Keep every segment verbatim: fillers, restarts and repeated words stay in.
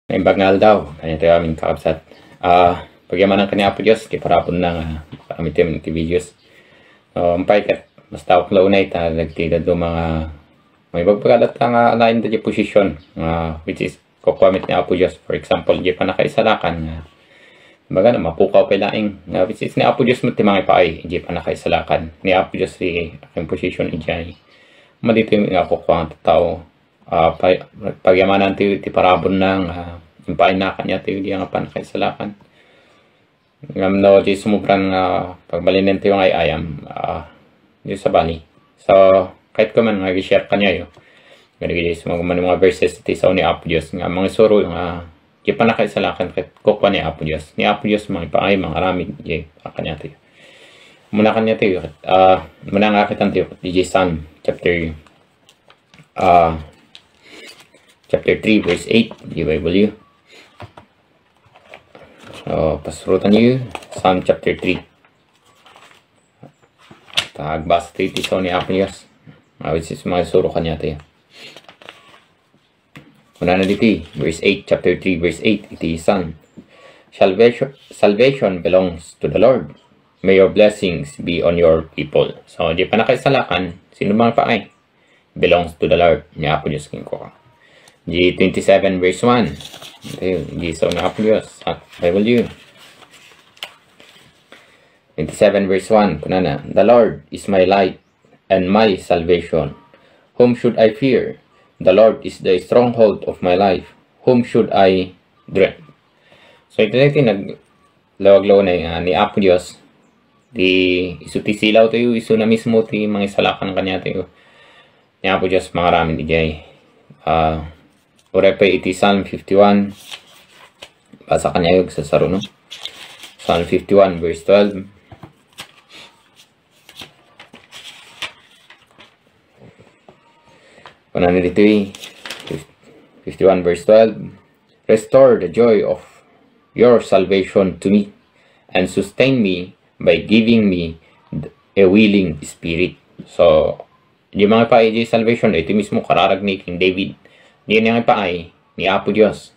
Naimbag nga aldaw, kaniatayo amin kakabsat. Ah, pagyamanan ka ni Apo Dios, ti parabur na nga, ah, kami ti videos. So, umpay ket, basta ako launay, ta, dagiti dadduma nga, may bagbaga latta nga alaen da di position, nga, which is, kukuamit ni Apo Dios. For example, di pannakaisalakan nga, baga na, mapukaw pay laeng, nga, which is ni Apo Dios met ti mangipaay, di pannakaisalakan. Ni Apo Dios ti aking position, ijay. Madito yung nga kukuang tao, ah, pa-, pagyamanan ti, ti parabur na nga, ah, impaayna kaniatayo di nga pannakaisalakan. Ngem no, di sumubran nga pagbalinen tayo nga ay-ayam, ah, di sabali. So, kahit ko man nga i-share kaniayo, nga di sumagman mga verses ti sao ni Apo Dios nga mangisuro nga di pannakaisalakan ket kukua ni Apo Dios. Ni Apo Dios mangipaay, mangaramid, di kaniatayo. Muna kaniatayo, ah, muna nga kitan tayo, di Psalm chapter, ah, chapter three, verse eight, di Bible. So, pasurotan niyo, Psalm chapter three. Ta agbasa tayo ti sao ni Apo Dios. Ah, which is, mangisuro kaniatayo. Kunana ditoy, verse eight, chapter three, verse eight, iti Psalm. Salvation, salvation belongs to the Lord. May your blessings be on your people. So, di pannakaisalakan, sino mangipaay? Belongs to the Lord. Ni Apo Dios kenkuana. Di twenty-seven verse one. Ayun, di sao ni Apo Dios. Ah, Bible yun. Twenty-seven verse one, kunana, "The Lord is my light and my salvation. Whom should I fear? The Lord is the stronghold of my life. Whom should I dread?" So, iti daytoy nag-, lawag-lawnay nga ni Apo Dios, di isu ti silaw tayo, isu na mismo ti mangisalakan kaniatayo. Ni Apo Dios mangaramid idiay. Ah, uray pay iti Psalm fifty-one. Basa kaniayo, sasaruno. Psalm fifty-one, verse twelve. Kunana ditoy, fifty-one verse twelve, "Restore the joy of your salvation to me, and sustain me by giving me a willing spirit." So, di mangipaay di salvation, iti mismo kararag ni King David. Di nangipaay ni Apo Dios.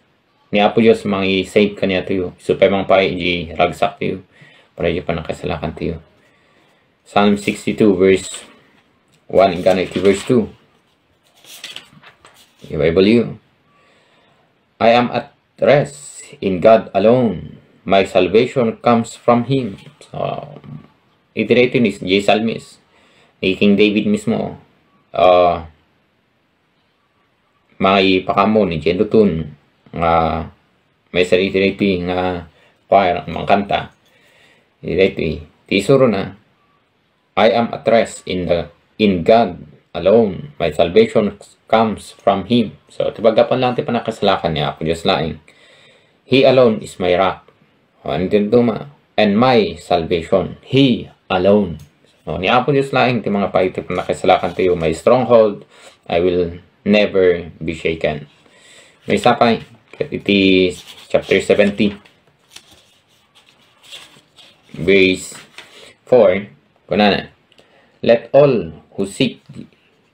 Ni Apo Dios mangi-save kaniatayo. Isu pay mangipaay di ragsak tayo. Para di pannakaisalakan tayo. Psalm sixty-two verse one, inggana iti verse two. Di Bible yun. "I am at rest in God alone. My salvation comes from Him." So, iti daytoy ni, ni Psalmist, ni King David mismo, ah, maipakammo ni Jeduthun nga maiser iti daytoy nga choir, mangkanta. Iti daytoy, ti isurona, "I am at rest in the, in God alone. My salvation comes from Him." So, ti paggapuan lang ti pannakasalakan ni Apo Dios laeng. "He alone is my rock." O, ano ti duma? "And my salvation." He alone. O, ni Apo Dios laeng ti mangipaay ti pannakasalakan tayo. "My stronghold, I will never be shaken." Maysa pay, iti chapter seventy. Verse four, kunana, "Let all who seek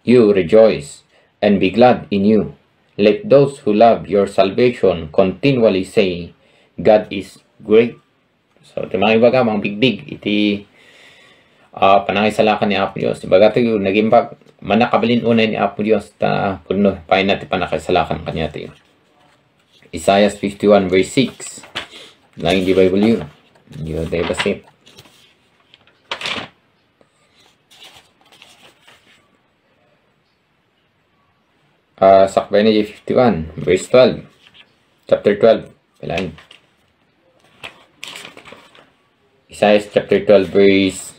you rejoice and be glad in you. Let those who love your salvation continually say, 'God is great.'" So, ti mangibaga, mangbigbig iti, ah, pannakasalakan ni Apo Dios. Ibaga tayo, naging pag-, mannakabalin unay ni Apo Dios, ta pudno pay na ti pannakasalakan kaniatayo. Isaiah fifty-one verse six. Laeng di Bible yun. Di tayo basit. Ah, sakbay na di fifty-one, verse twelve. Chapter twelve. Laeng. Isaiah chapter twelve, verse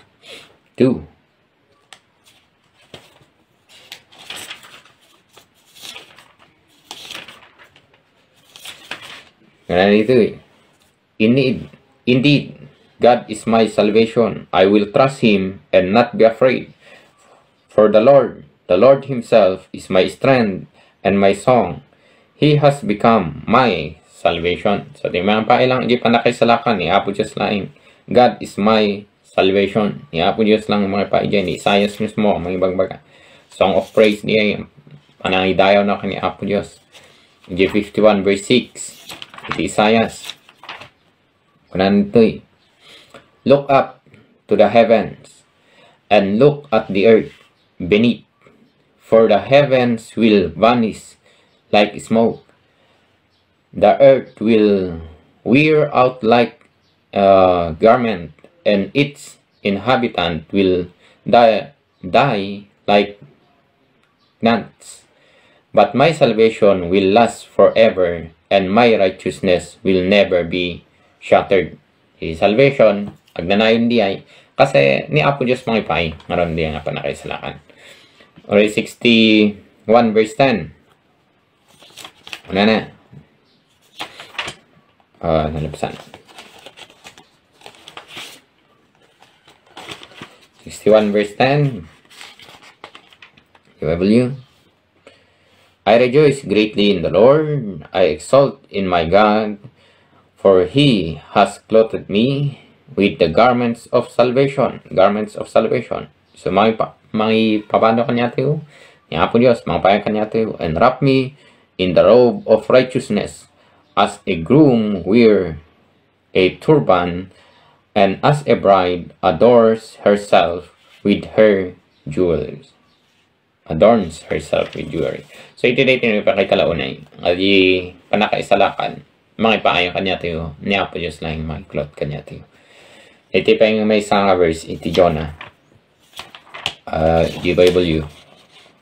two. Kunana ditoy, "Indeed, indeed, God is my salvation. I will trust Him and not be afraid. For the Lord, the Lord Himself is my strength and my song. He has become my salvation." So, ti mangipaay lang, di pannakasalakan ni Apo Dios laeng. "God is my salvation." Ni Apo Dios lang mangipaay diay, ni Isaias mismo, mangibagbaga. Song of praise diay, panangidayaw na ken ni Apo Dios. Iti fifty-one verse six, iti Isaias. Kunana ditoy, "Look up to the heavens and look at the earth beneath, for the heavens will vanish like smoke. The earth will wear out like a garment, and its inhabitant will die, die like gnats. But my salvation will last forever, and my righteousness will never be shattered." Ti salvation, agnanayon diay, kas ni Apo Dios mangipaay, ngarud diay nga pannakaisalakan. Uray sixty-one verse ten. Ano na? Ah, nalabsan. Sixty-one verse ten. U W. "I rejoice greatly in the Lord, I exult in my God, for he has clothed me with the garments of salvation." Garments of salvation. So, mangipa-, mangipabano kaniatayo ni Apo Dios, mangipaay kaniatayo, "And wrap me in the robe of righteousness, as a groom wear a turban, and as a bride adorns herself with her jewels." Adorns herself with jewelry. So, iti daytoy nga pakita la unay, nga di pannakaisalakan, mangipaay kaniatayo ni Apo Dios laeng, mangiklot kaniatayo. Iti pay nga maysa nga verse, iti Jonah. Ah, J W.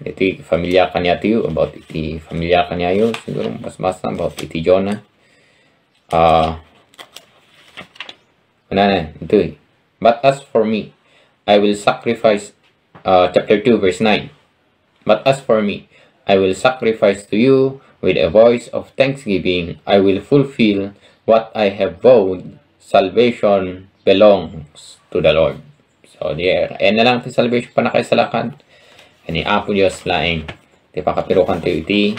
Iti familiar kaniatayo, about iti familiar kaniayo, siguro mas basta about iti Jonah. Ah, ano na, ito eh. "But as for me, I will sacrifice," ah, chapter two, verse nine. "But as for me, I will sacrifice to you with a voice of thanksgiving. I will fulfill what I have vowed. Salvation belongs to the Lord." So, di, ayan na lang ti salvation, pannakaisalakan. Kani Apo Dios laeng ti pakapirukan tayo iti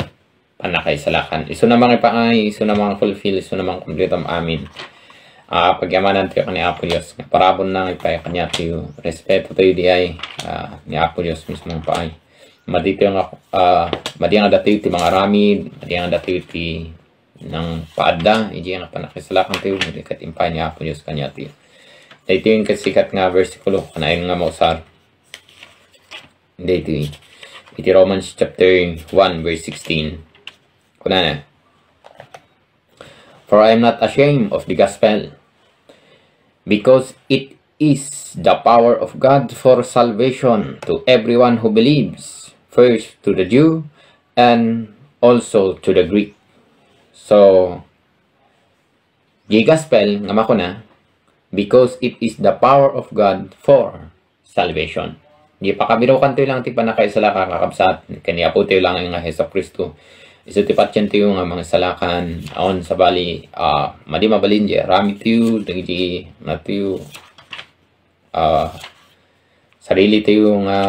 pannakaisalakan. Isu na mangipaay, isu na mangfulfill, isu na mangkompleto amin. Ah, pagyamanan tayo kani Apo Dios. Parabur na nga ipay kaniatayo. Respeto tayo diay, ah, ni Apo Dios mismo nga paay. Madi tayo nga, ah, madi nga datayo ti mangaramid, madi nga datayo ti nangpaadda, iti nga pannakaisalakan tayo, madi ket impay ni Apo Dios kaniatayo. Daytoy nga sikat nga bersikulo, kanayon nga mausar. Daytoy. Iti Romans chapter one, verse sixteen. Kunana, "For I am not ashamed of the gospel, because it is the power of God for salvation to everyone who believes, first to the Jew and also to the Greek." So, di gospel nga makuna, "Because it is the power of God for salvation." Di pakabirukan tayo lang ti pannakaisalakan, kakabsat, kani Apo tayo lang nga Jesu Cristo. Isu ti patien tayo nga mangisalakan, awan sabali, ah, madi mabalin di aramid tayo, dagiti, na tayo, ah, sarili tayo nga,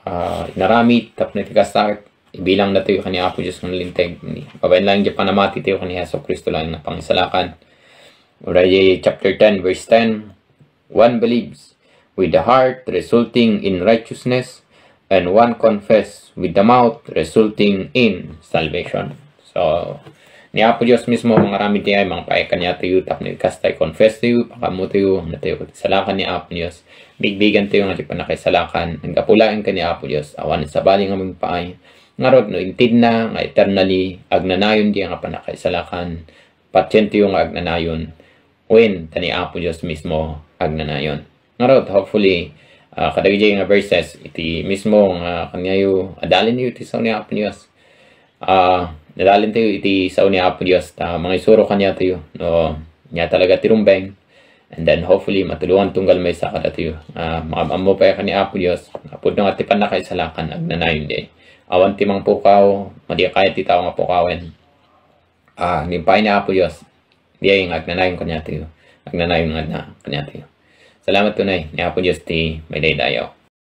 ah, inaramid, tapno iti kasta, ibilang natayo kani Apo Dios nga nalinteg. Babaen lang di panamati tayo kani Jesu Cristo lang nga pangisalakan. Uray chapter ten, verse ten, "One believes with the heart, resulting in righteousness, and one confess with the mouth, resulting in salvation." So, ni Apo Dios mismo, mangaramid tayo, mangipaay kaniatayo, tapno ikasta, i-confess tayo, pakaammo tayo, natayo, salakan ni Apo Dios. Bigbigan tayo nga di pannakaisalakan, naggapu laeng kani Apo Dios, awan sabali nga mangipaay. Ngarud, no intedna nga eternally, agnanayon di nga pannakaisalakan, patien tayo nga agnanayon, wen ta ni Apo Dios mismo agnanayon. Ngarud, hopefully, ah, kadagiti nga verses, iti mismo nga kaniayo, adalin niyo iti sao ni Apo Dios. Ah, adalin tayo iti sao ni Apo Dios, ta mangisuro kaniatayo, no, nia talaga ti rumbeng. And then, hopefully, matulongan tunggal maysa kadatayo. Ah, makaammo pay kani Apo Dios, nga pudno nga ti pannakaisalakan, agnanayon di. Awan ti mangpukaw, madi kayat ti tao nga pukawen. Ah, impay ni Apo Dios, diay nga agnanayon kaniatayo. Agnanayon nga na kaniatayo. Salamat tunay, ni Apo Dios ti maidaydayaw.